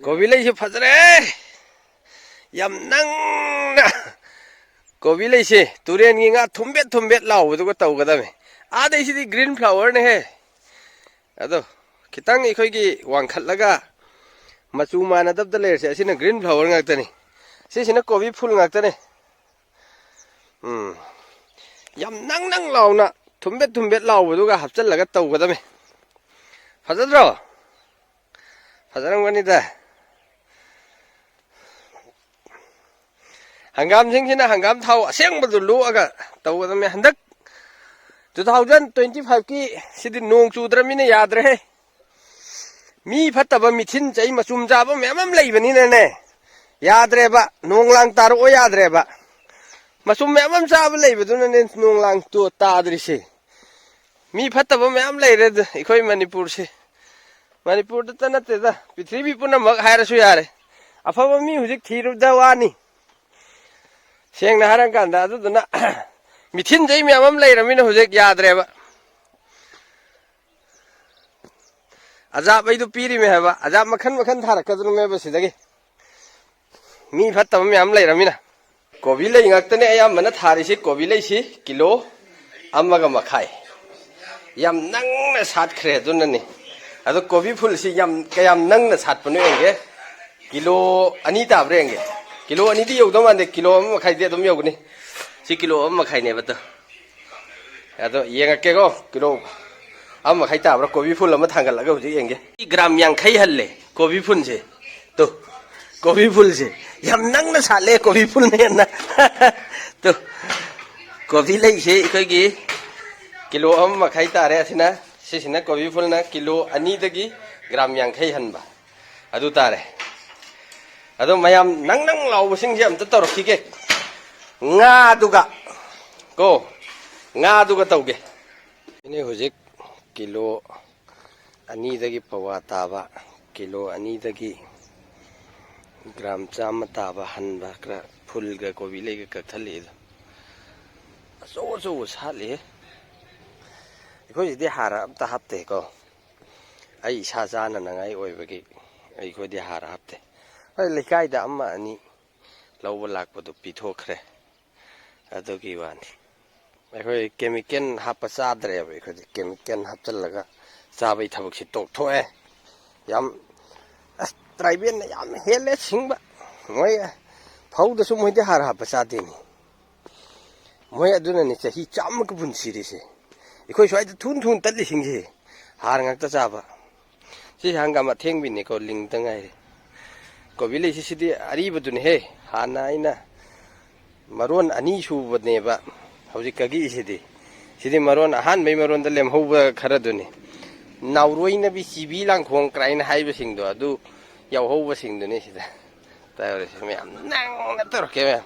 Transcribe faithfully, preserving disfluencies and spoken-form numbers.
ꯀꯣꯕꯤ ꯂꯩꯁꯦ ꯐꯖꯔꯦ꯫ ꯌꯥꯝ ꯅꯪꯅ ꯀꯣꯕꯤ ꯂꯩꯁꯦ ꯇꯨꯔꯦꯟꯒꯤ ꯉꯥ ꯊꯨꯝꯕꯦꯠ ꯊꯨꯝꯕꯦꯠ ꯂꯥꯎꯕꯗꯨꯒ ꯇꯧꯒꯗꯕꯅꯤ꯫ ꯑꯥꯗꯩꯁꯤꯗꯤ green flowerꯅꯦꯍꯦ꯫ ꯑꯗꯣ ꯈꯤꯇꯪ ꯑꯩꯈꯣꯏꯒꯤ ꯋꯥꯡꯈꯠꯂꯒ ꯃꯆꯨ ꯃꯥꯟꯅꯗꯕꯗ ꯂꯩꯔꯁꯦ꯫ ꯑꯁꯤꯅ green flower ꯉꯥꯛꯇꯅꯤ꯫ ꯁꯤꯁꯤꯅ ꯀꯣꯕꯤ ꯐꯨꯜ ꯉꯥꯛꯇꯅꯤ꯫ ꯎꯝ꯫ ꯌꯥꯝ ꯅꯪ ꯅꯪ ꯂꯥꯎꯅ ꯊꯨꯝꯕꯦꯠ ꯊꯨꯝꯕꯦꯠ ꯂꯥꯎꯕꯗꯨꯒ ꯍꯥꯞꯆꯤꯜꯂꯒ ꯇꯧꯒꯗꯕꯅꯤ꯫ ꯐꯖꯗ꯭ꯔꯣ? ꯐꯖꯔꯝꯒꯅꯤꯗ꯫ ꯍꯪꯒꯥꯝꯁꯤꯡꯁꯤꯅ ꯍꯪꯒꯥꯝ ꯊꯥꯎ ꯑꯁꯦꯡꯕꯗꯨ ꯂꯣꯛꯑꯒ ꯇꯧꯒꯗꯕꯅꯤ꯫ ꯍꯟꯗꯛ two thousand twenty fiveꯀꯤ ꯁꯤꯗꯤ ꯅꯣꯡ ꯆꯨꯗ꯭ꯔꯃꯤꯅ ꯌꯥꯗ꯭ꯔꯦꯍꯦ꯫ ꯃꯤ ꯐꯠꯇꯕ ꯃꯤꯊꯤꯟ ꯆꯩ ꯃꯆꯨꯝ ꯆꯥꯕ ꯃꯌꯥꯝ ꯑꯃ ꯂꯩꯕꯅꯤꯅꯅꯦ, ꯌꯥꯗ꯭ꯔꯦꯕ꯫ ꯅꯣꯡ ꯂꯥꯡ ꯇꯥꯔꯛꯑꯣ ꯌꯥꯗ꯭ꯔꯦꯕ꯫ ꯃꯆꯨꯝ ꯃꯌꯥꯝ ꯑꯃ ꯆꯥꯕ ꯂꯩꯕꯗꯨꯅꯅꯦ ꯅꯣꯡ ꯂꯥꯡ ꯇꯣ-, ꯇꯥꯗ꯭ꯔꯤꯁꯦ꯫ ꯃꯤ ꯐꯠꯇꯕ ꯃꯌꯥꯝ ꯂꯩꯔꯦ ꯑꯩꯈꯣꯏ ꯃꯅꯤꯄꯨꯔꯁꯦ꯫ ꯃꯅꯤꯄꯨꯔꯗꯇ ꯅꯠꯇꯦꯗ, ꯄ꯭ꯔꯤꯊꯤꯕꯤ ꯄꯨꯝꯅꯃꯛ ꯍꯥꯏꯔꯁꯨ ꯌꯥꯔꯦ꯫ ꯑꯐꯕ ꯃꯤ ꯍꯧꯖꯤꯛ ꯊꯤꯔꯨꯕꯗ ꯋꯥꯅꯤ, ꯁꯦꯡꯅ ꯍꯥꯏꯔꯀꯥꯟꯗ꯫ ꯑꯗꯨꯗꯨꯅ ꯃꯤꯊꯤꯟ ꯆꯩ ꯃꯌꯥꯝ ꯑꯃ ꯂꯩꯔꯃꯤꯅ ꯍꯧꯖꯤꯛ ꯌꯥꯗ꯭ꯔꯦꯕ꯫ ꯑꯖꯥꯕ ꯑꯩꯗꯣ ꯄꯤꯔꯤꯃꯦ ꯍꯥꯏꯕ꯫ ꯑꯖꯥꯕ ꯃꯈꯟ ꯃꯈꯟ ꯊꯥꯔꯛꯀꯗꯧꯔꯤꯃꯦꯕ ꯁꯤꯗꯒꯤ꯫ ꯃꯤ ꯐꯠꯇꯕ ꯃꯌꯥꯝ ꯂꯩꯔꯃꯤꯅ꯫ ꯀꯣꯕꯤ ꯂꯩ ꯉꯥꯛꯇꯅꯦ ꯑꯌꯥꯝꯕꯅ ꯊꯥꯔꯤꯁꯤ꯫ ꯀꯣꯕꯤ ꯂꯩꯁꯤ ꯀꯤꯂꯣ ꯑꯃꯒ ꯃꯈꯥꯏ꯫ ꯌꯥꯝ ꯅꯪꯅ ꯁꯥꯠꯈ꯭ꯔꯦ ꯑꯗꯨꯅꯅꯤ꯫ ꯑꯗꯣ ꯀꯣꯕꯤ ꯐꯨꯜꯁꯤ ꯌꯥꯝ, ꯀꯌꯥꯝ ꯅꯪꯅ ꯁꯥꯠꯄꯅꯣ ꯌꯦꯡꯒꯦ꯫ ꯀꯤꯂꯣ ꯑꯅꯤ ꯇꯥꯕ꯭ꯔꯥ ꯌꯦꯡꯒꯦ꯫ ꯀꯤꯂꯣ ꯑꯅꯤꯗꯤ ꯌꯧꯗꯧ ꯃꯥꯟꯗꯦ, ꯀꯤꯂꯣ ꯑꯃ ꯃꯈꯥꯏꯗꯤ ꯑꯗꯨꯝ ꯌꯧꯒꯅꯤ꯫ ꯁꯤ ꯀꯤꯂꯣ ꯑꯃ ꯃꯈꯥꯏꯅꯦꯕ ꯑꯗꯣ꯫ ꯑꯗꯣ ꯌꯦꯡꯉꯛꯀꯦꯀꯣ, ꯀꯤꯂꯣ ꯑꯃ ꯃꯈꯥꯏ ꯇꯥꯕ꯭ꯔꯥ? ꯀꯣꯕꯤ ꯐꯨꯜ ꯑꯃ ꯊꯥꯡꯒꯠꯂꯒ ꯍꯧꯖꯤꯛ ꯌꯦꯡꯒꯦ꯫ ꯒ꯭ꯔꯥꯝ ꯌꯥꯡꯈꯩ ꯍꯜꯂꯦ ꯀꯣꯕꯤ ꯐꯨꯜꯁꯦ꯫ ꯇꯨ, ꯀꯣꯕꯤ ꯐꯨꯜꯁꯦ ꯌꯥꯝ ꯅꯪꯅ ꯁꯥꯠꯂꯦ, ꯀꯣꯕꯤ ꯐꯨꯜꯅ ꯍꯦꯟꯅ꯫ ꯇꯨ, ꯀꯣꯕꯤ ꯂꯩꯁꯦ ꯑꯩꯈꯣꯏꯒꯤ ꯀꯤꯂꯣ ꯑꯃ ꯃꯈꯥꯏ ꯇꯥꯔꯦ꯫ ꯑꯁꯤꯅ, ꯁꯤꯁꯤꯅ ꯀꯣꯕꯤ ꯐꯨꯜꯅ ꯀꯤꯂꯣ ꯑꯅꯤꯗꯒꯤ ꯒ꯭ꯔꯥꯝ ꯌꯥꯡꯈꯩ ꯍꯟꯕ꯫ ꯑꯗꯨ ꯇꯥꯔꯦ꯫ ꯑꯗꯣ ꯃꯌꯥꯝ ꯅꯪ ꯅꯪ ꯂꯥꯎꯕꯁꯤꯡꯁꯦ ꯑꯝꯇ ꯇꯧꯔꯛꯈꯤꯒꯦ꯫ ꯉꯥꯗꯨꯒ ꯀꯣ, ꯉꯥꯗꯨꯒ ꯇꯧꯒꯦ꯫ ꯏꯅꯦ ꯍꯧꯖꯤꯛ ꯀꯤꯂꯣ ꯑꯅꯤꯗꯒꯤ ꯄꯋꯥ ꯇꯥꯕ, ꯀꯤꯂꯣ ꯑꯅꯤꯗꯒꯤ ꯒ꯭ꯔꯥꯝ ꯆꯥꯝꯃ ꯇꯥꯕ ꯍꯟꯕ ꯈꯔ ꯐꯨꯜꯒ ꯀꯣꯕꯤ ꯂꯩꯒ ꯀꯛꯊꯠꯂꯛꯏꯗꯣ꯫ ꯑꯆꯧ ꯑꯆꯧꯕ ꯁꯥꯠꯂꯤꯍꯦ꯫ ꯑꯩꯈꯣꯏꯁꯤꯗꯤ ꯍꯥꯔ ꯑꯝꯇ ꯍꯥꯞꯇꯦꯀꯣ꯫ ꯑꯩ ꯏꯁꯥ ꯆꯥꯅꯅꯉꯥꯏ ꯑꯣꯏꯕꯒꯤ ꯑꯩꯈꯣꯏꯗꯤ ꯍꯥꯔ ꯍꯥꯞꯇꯦ꯫ ꯍꯣꯏ, ꯂꯩꯀꯥꯏꯗ ꯑꯃ ꯑꯅꯤ ꯂꯧꯕ ꯂꯥꯛꯄꯗꯨ ꯄꯤꯊꯣꯛꯈ꯭ꯔꯦ, ꯑꯗꯨꯒꯤ ꯋꯥꯅꯤ꯫ ꯑꯩꯈꯣꯏ ꯀꯦꯃꯤꯀꯦꯜ ꯍꯥꯞꯄ ꯆꯥꯗ꯭ꯔꯦꯕ꯫ ꯑꯩꯈꯣꯏꯗꯤ ꯀꯦꯃꯤꯀꯦꯜ ꯍꯥꯞꯆꯤꯜꯂꯒ ꯆꯥꯕꯒꯤ ꯊꯕꯛꯁꯤ ꯇꯣꯛꯊꯣꯛꯑꯦ꯫ ꯌꯥꯝ, ꯑꯁ, ꯇ꯭ꯔꯥꯏꯕꯦꯜꯅ ꯌꯥꯝ ꯍꯦꯜꯂꯦ ꯁꯤꯡꯕ꯫ ꯃꯣꯏ ꯐꯧꯗꯁꯨ ꯃꯣꯏꯗꯤ ꯍꯥꯔ ꯍꯥꯞꯄ ꯆꯥꯗꯦꯅꯤ꯫ ꯃꯣꯏ ꯑꯗꯨꯅꯅꯤ ꯆꯍꯤ ꯆꯥꯝꯃꯒ ꯄꯨꯟꯁꯤꯔꯤꯁꯦ꯫ ꯑꯩꯈꯣꯏ ꯁ꯭ꯋꯥꯏꯗ ꯊꯨꯅ ꯊꯨꯅ ꯇꯠꯂꯤꯁꯤꯡꯁꯦ ꯍꯥꯔ ꯉꯥꯛꯇ ꯆꯥꯕ꯫ ꯁꯤꯁꯦ ꯍꯪꯒꯥꯝ ꯑꯊꯦꯡꯕꯤꯅꯤꯀꯣ, ꯂꯤꯡꯗ ꯉꯥꯏꯔꯤ꯫ ꯀꯣꯕꯤ ꯂꯩꯁꯤꯁꯤꯗꯤ ꯑꯔꯤꯕꯗꯨꯅꯤꯍꯦ꯫ ꯍꯥꯟꯅ ꯑꯩꯅ ꯃꯔꯣꯟ ꯑꯅꯤ ꯁꯨꯕꯅꯦꯕ ꯍꯧꯖꯤꯛ ꯀꯛꯏꯁꯤꯗꯤ꯫ ꯁꯤꯗꯤ ꯃꯔꯣꯟ ꯑꯍꯥꯟꯕꯩ ꯃꯔꯣꯟꯗ ꯂꯦꯝꯍꯧꯕ ꯈꯔꯗꯨꯅꯤ꯫ ꯅꯥꯎꯔꯣꯏꯅꯕꯤ ꯆꯤꯕꯤ ꯂꯥꯡꯈꯣꯡ ꯀꯥꯏꯅ ꯍꯥꯏꯕꯁꯤꯡꯗꯣ, ꯑꯗꯨ ꯌꯥꯎꯍꯧꯕꯁꯤꯡꯗꯨꯅꯤ ꯁꯤꯗ ꯇꯧꯔꯤꯁꯤ꯫ ꯃꯌꯥꯝ ꯅꯪꯅ ꯇꯧꯔꯛꯀꯦ ꯃꯌꯥꯝ꯫